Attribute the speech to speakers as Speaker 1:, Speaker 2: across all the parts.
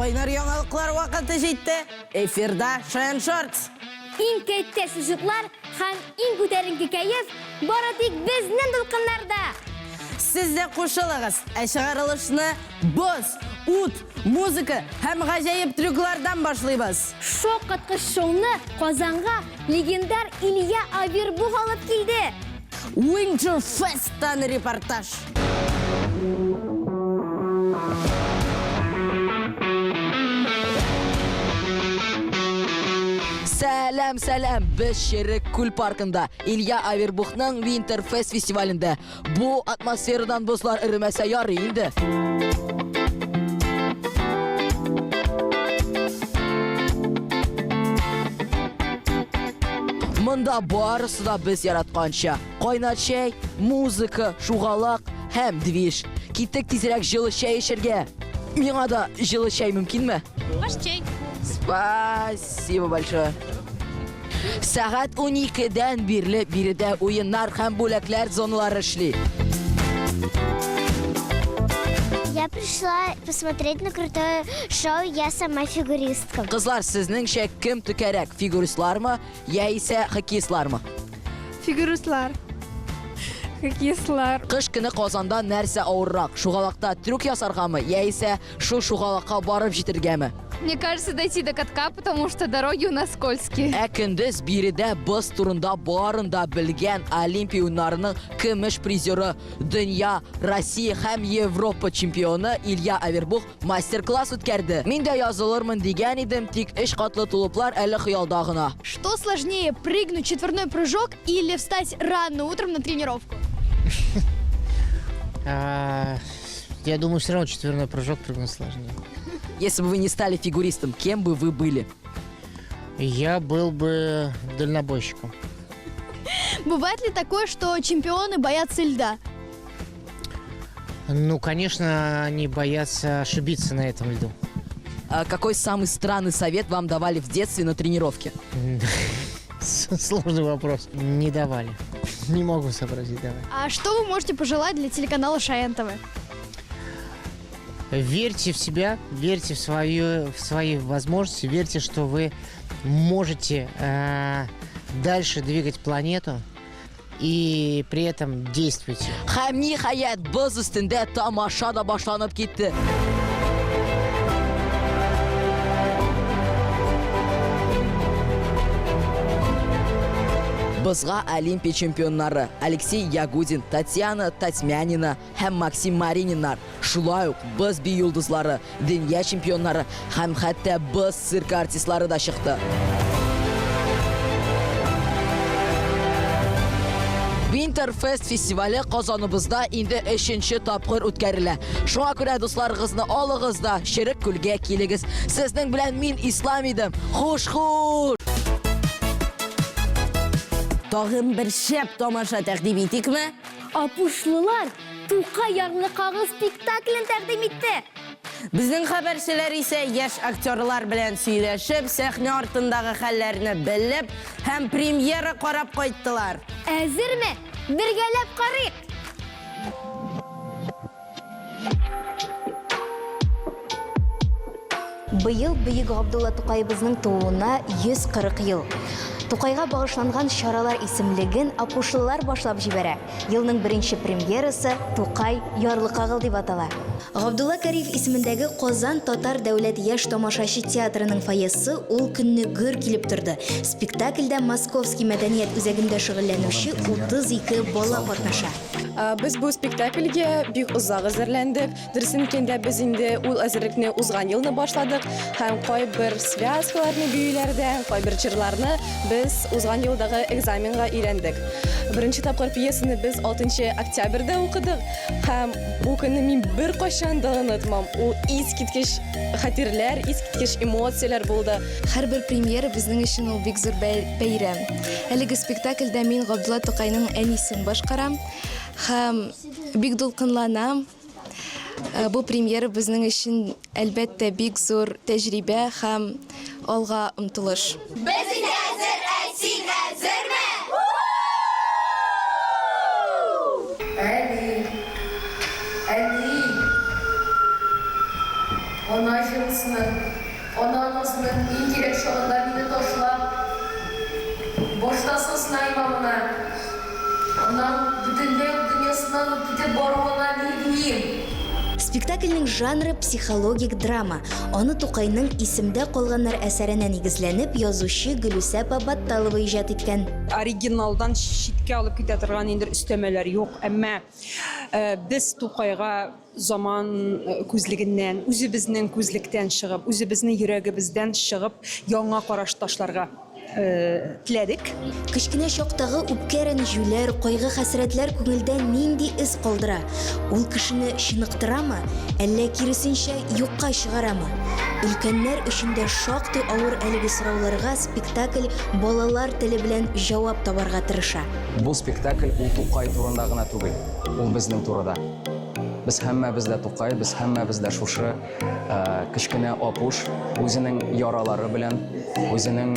Speaker 1: Кайнар яңалыклар вакыты җитте. Эфирда Шаян Шортс.
Speaker 2: Иң кәттә сюжетлар һәм иң күтәренке кәеф бары тик безнең дулкыннарда!
Speaker 1: Сез дә кушылыгыз, ә чыгарылышны боз, ут, музыка һәм гаҗәеп трюклардан башлыйбыз.
Speaker 2: Шаккаткыч шоуны Казанга легендар Илья Авербух алып килде!
Speaker 1: Winter Fest-тан репортаж.
Speaker 3: Сәлам, сәлам! Без Черек күл паркында, Илья Авербухның Winter Fest фестивалендә. Бу атмосферадан бозлар эремәсә ярый инде. Монда барысы да без яратканча. Кайнар чәй, музыка, шугалак һәм движ. Киттек тизрәк җылы чәй эчәргә. Миңа да җылы чәй мөмкинме?
Speaker 4: Ваш чәй.
Speaker 3: Спасибо большое. Сәгать 12-дән бирле биредә уеннар һәм бүләкләр зоналары эшли.
Speaker 5: Я пришла посмотреть на крутое шоу «Я сама фигуристка».
Speaker 3: Кызлар, сезнеңчә кем төкәрәк, фигуристлармы яисә хоккеистлармы?
Speaker 4: Фигуристлар. Хоккеистлар.
Speaker 3: Кыш көне Казанда нәрсә авыррак, шугалакта трюк ясаргамы яисә шул шугалакка барып җитергәме?
Speaker 4: Мне кажется, дойти до катка, потому что дороги у нас скользкие.
Speaker 3: Ә көндез биредә боз турында барын да белгән Олимпия уеннарының көмеш призеры, дөнья, Россия һәм Европа чемпионы Илья Авербух мастер-класс үткәрде. Мин дә язылырмын дигән идем, тик өч катлы тулуплар әле хыялда гына.
Speaker 6: Что сложнее, прыгнуть четверной прыжок или встать рано утром на тренировку?
Speaker 7: А, Я думаю, все равно четверной прыжок прыгнуть сложнее.
Speaker 3: Если бы вы не стали фигуристом, кем бы вы были?
Speaker 7: Я был бы дальнобойщиком.
Speaker 6: Бывает ли такое, что чемпионы боятся льда?
Speaker 7: Ну, конечно, они боятся ошибиться на этом льду.
Speaker 3: А какой самый странный совет вам давали в детстве на тренировке?
Speaker 7: Сложный вопрос. Не давали. Не могу сообразить, давай.
Speaker 6: А что вы можете пожелать для телеканала Шаян ТВ?
Speaker 7: Верьте в себя, верьте в свои возможности, верьте, что вы можете дальше двигать планету и при этом действуйте.
Speaker 3: Һәм ниһаять, боз өстендә тамаша да башланып китте. Бозга Олимпия чемпионнары Алексей Ягудин, Татьяна Татьмянина һәм Максим Марининнар, шулай ук боз бию йолдызлары, дөнья чемпионнары һәм хәтта боз циркы артистлары да чыкты. Winterfest фестивале Казаныбызда инде өченче тапкыр үткәрелә. Шуңа күрә дусларыгызны алыгыз да Черек күлгә килегез. Сезнең белән мин Ислам идем. Хуш, хуш!
Speaker 1: Тагын бер шәп тамаша тәкъдим итикме?
Speaker 2: Апушлылар Тукай ярлыкагы спектаклен тәкъдим итте.
Speaker 1: Безнең хәбәрчеләр исә яшь актерлар белән сөйләшеп, сәхнә артындагы хәлләрне белеп һәм премьера карап кайттылар.
Speaker 2: Әзерме? Бергәләп карыйк!
Speaker 8: Быел бөек Габдулла Тукаебызның тууына 140 ел. Тукайга багышланган чаралар исемлеген апушлылар башлап җибәрә. Елның беренче премьерасы Тукай ярлыкагыл дип атала. Габдулла Кариев исемендәге Казан татар дәүләт яшь тамашачы театрының фойесы ул көнне гөр килеп торды. Спектакльдә Московский мәдәният үзәгендә шөгыльләнүче 32 бала катнаша.
Speaker 9: Без бу спектакльгә бик озак әзерләндек. Дөресен әйткәндә, без инде ул әзерлекне узган елны башладык һәм кайбер связкаларны биюләрдә, кайбер җырларны без узган елдагы экзаменга өйрәндек. Беренче тапкыр пьесаны без 6 октябрьдә укыдык һәм бу көнне мин беркайчан да онытмам. Ул искиткеч хатирләр, искиткеч эмоцияләр булды.
Speaker 10: Һәрбер премьера безнең өчен ул бик зур бәйрәм. Әлеге спектакльдә мин Габдулла Тукайның әнисен башкарам һәм бик дулкынланам. Бу премьера безнең өчен, әлбәттә, бик зур тәҗрибә һәм алга омтылыш.
Speaker 11: Без инде әзер, ә син әзерме?
Speaker 12: Әни! Әни! Ана җылысының.
Speaker 4: үзенең иң кирәк чагында мине ташлап, башта сосна имамына, аннан бөтенләй үк дөньясыннан ук китеп баруына ни диим?
Speaker 8: Спектакльнең жанры психологик драма. Аны Тукайның Исемдә калганнар әсәренә нигезләнеп язучы Гөлүсә апа Батталова иҗат иткән.
Speaker 12: Оригиналдан читкә алып китә торган ниндидер өстәмәләр юк, әмма без Тукайга заман күзлегеннән, үзебезнең күзлектән чыгып, үзебезнең йөрәгебездән чыгып яңа караш ташларга теләдек.
Speaker 8: Кечкенә чактагы үпкә-рәнҗүләр, кайгы-хәсрәтләр күңелдә нинди эз калдыра? Ул кешене чыныктырамы, әллә киресенчә, юкка чыгарамы? Өлкәннәр өчен дә шактый авыр әлеге сорауларга спектакль балалар теле белән җавап табарга тырыша.
Speaker 13: Бу спектакль ул Тукай турында гына түгел, ул безнең турыда. Без һәммәбез дә Тукай, без һәммәбез дә шушы кечкенә Апуш үзенең яралары белән, үзенең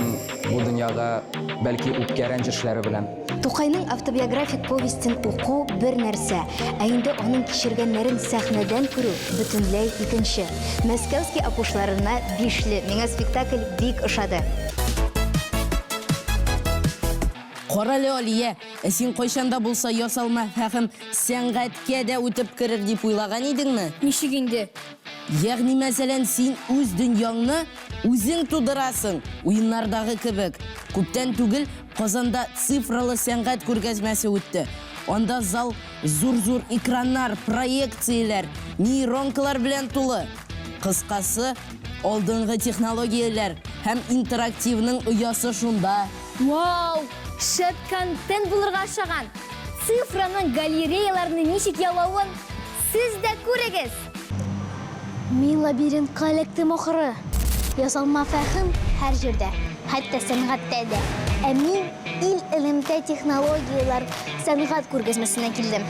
Speaker 13: бу дөньяга бәлки үпкә-рәнҗешләре белән.
Speaker 8: Тукайның автобиографик повестен уку бер нәрсә, ә инде аның кичергәннәрен сәхнәдән күрү, бөтенләй икенче. Мәскәүский Апушларына бишле, миңа спектакль бик ошады.
Speaker 1: Карале, Алия, ә син кайчан да булса ясалма фәһем сәнгатькә дә үтеп керер дип уйлаган идеңме?
Speaker 2: Ничек инде?
Speaker 1: Ягъни мәсәлән, син үз дөньяңны үзең тудырасың, уеннардагы кебек. Күптән түгел Казанда цифралы сәнгать күргәзмәсе үтте. Анда зал зур-зур экраннар, проекцияләр, нейронкалар белән тулы. Кыскасы, алдынгы технологияләр һәм интерактивның оясы шунда.
Speaker 2: Вау! Шәп контент булырга ошаган! Цифраның галереяларны ничек яулавын сез дә күрегез!
Speaker 5: Мин лабиринтка эләктем ахыры. Ясалма фәһем һәр җирдә, хәтта сәнгатьтә дә. Ә мин ил элемтә технологияләр сәнгать күргәзмәсенә килдем.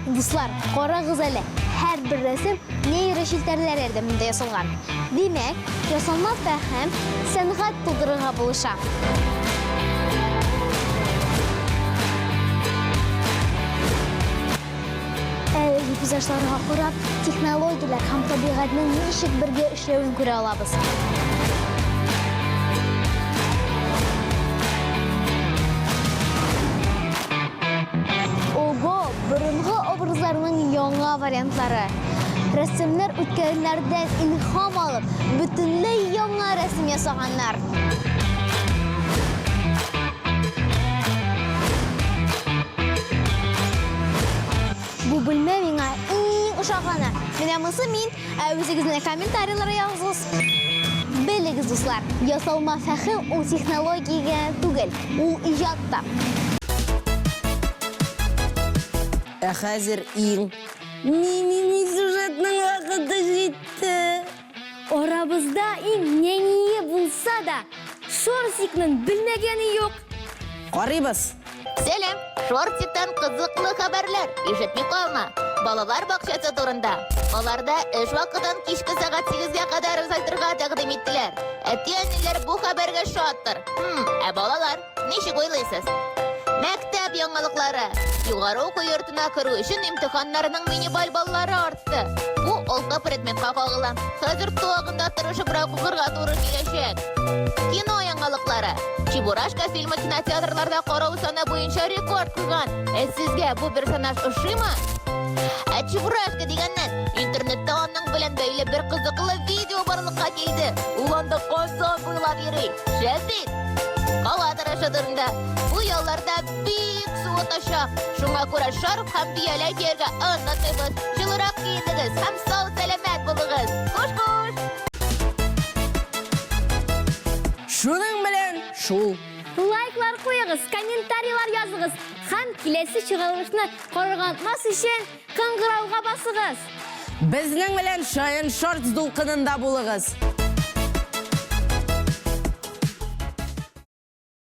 Speaker 5: Дуслар, карагыз әле, һәрбер рәсем Нейрочелтәрләр ярдәмендә ясалган. Димәк, ясалма фәһем сәнгать тудырырга булыша. Әлеге пейзажларга карап, технологияләр һәм табигатьнең ничек бергә эшләвен күрә алабыз. Ого, борынгы образларның яңа вариантлары. Рәссамнар үткәннәрдән илһам алып, бөтенләй яңа рәсем ясаганнар. Бу бүлмә миңа иң ошаганы. Менә монысы мин, ә үзегезнең комментарийлар языгыз. Белегез, дуслар, ясалма фәһем ул технология генә түгел, ул иҗат та.
Speaker 1: Ә хәзер иң ми-ми-ми сюжетның вакыты җитте.
Speaker 2: Арабызда иң нәние булса да, Шортикның белмәгәне юк.
Speaker 1: Карыйбыз.
Speaker 11: Сәлам! Шортиктан кызыклы хәбәрләр, ишетми калма. Балалар бакчасы турында. Аларда эш вакытын кичке сәгать 8-гә кадәр озайтырга тәкъдим иттеләр. Әти-әниләр бу хәбәргә шаттыр. Хм, ә балалар? Ничек уйлыйсыз? Мәктәп яңалыклары. Югары уку йортына керү өчен имтиханнарның минималь баллары артты. Бу алты предметка кагыла. Хәзер тагын да тырышыбрак укырга туры киләчәк. Кино яңалыклары. Чебурашка фильмы кинотеатрларда карау саны буенча рекорд куйган. Ә сезгә бу персонаж ошыймы? Ә Чебурашка дигәннән, интернетта аның белән бәйле бер кызыклы видео барлыкка килде. Ул анда Казан буйлап йөри. Шәп бит! Һава торышы турында. Бу ялларда бик суытачак. Шуңа күрә шарф һәм бияләй кияргә онытмыйбыз. Җылырак киенегез һәм сау-сәламәт булыгыз. Хуш-хуш!
Speaker 1: Шуның белән шул.
Speaker 2: Лайклар куегыз, комментарийлар языгыз һәм киләсе чыгарылышны карарга онытмас өчен кыңгырауга басыгыз.
Speaker 1: Безнең белән Шаян Шортс дулкынында булыгыз.